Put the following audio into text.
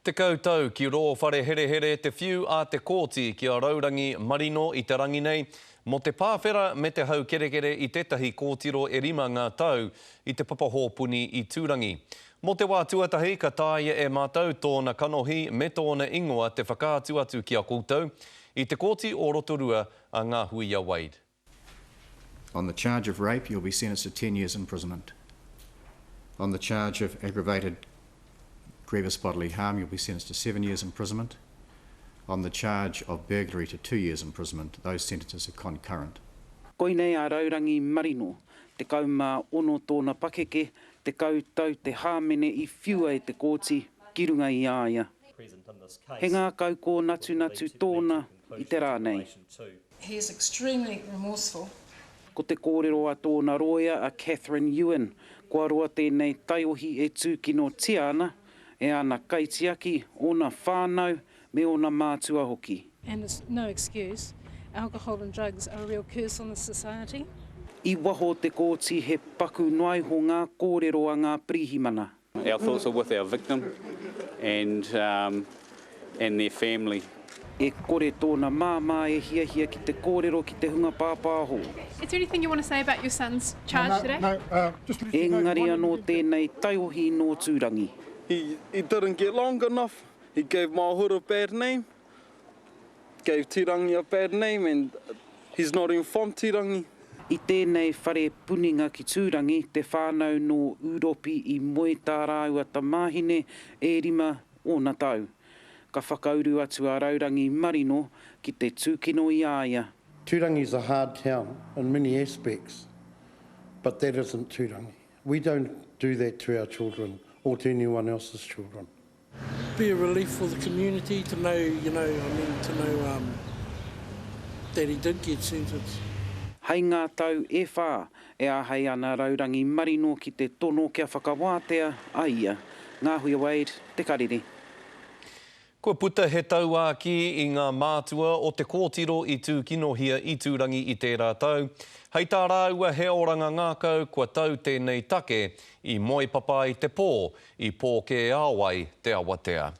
10 tau ki rō whare herehere te whiu a te Kooti ki a Raurangi Marino i te rangi nei, mō te pāwhera me te haukerekere i tētahi kōtiro e rima ngā tau i te papa hōpuni i Tūrangi. Mō te wā tuatahi ka taea e mātou tōna kanohi me tōna ingoa te whakaatu atu ki a koutou i te Kooti o Rotorua a Ngāhuia Wade. On the charge of rape, you'll be sentenced to 10 years imprisonment. On the charge of aggravated grievous bodily harm, you'll be sentenced to 7 years imprisonment. On the charge of burglary to 2 years imprisonment, those sentences are concurrent. Koinei a Raurangi Marino, 16 tōna pakeke, 10 tau te hāmene i whiua e te kōti ki runga i a ia. He ngākau kōnatunatu tōna i te rā nei. He is extremely remorseful. Ko te kōrero a tōna rōia a Catherine Ewan, kua roa tēnei taiohi e tūkinotia ana e ana kaitiaki, ōna whānau me ōna mātua hoki. And it's no excuse, alcohol and drugs are a real curse on the society. I waho o te kōti he paku noa iho ngā kōrero a ngā pirihimana. Our thoughts are with our victim and and their family. E kore tōna māmā e hiahia ki te kōrero ki te hunga pāpāho. Is there anything you want to say about your son's charge today? Engari anō tēnei taiohi nō Tūrangi. He he didn't get long enough, he gave my hood a bad name. Gave Tirangi a bad name and he's not even from Tirangi. I tēnei whare puninga ki Tūrangi, te whānau nō Ūropi i moe tā rāua tamāhine e rima ōna tau. Ka whakauru atu a Raurangi Marino ki te tūkino i a ia. Tūrangi is a hard town in many aspects but that isn't Tūrangi. We don't do that to our children or to anyone else's children. Be a relief for the community to know, you know, I mean, to know um, that he did get sentenced. Hei ngā tau e whā, e āhei ana Raurangi Marino ki te tono kia whakawātea a ia. Ngāhuia Wade, Te Karere. Kua puta he tauākī i ngā mātua o te kōtiro i tūkinohia i Tūrangi i tērā tau. Hei tā rāua he oranga ngākau kua tau tēnei take i moe papa ai te pō, i pōkē ao ai te awatea.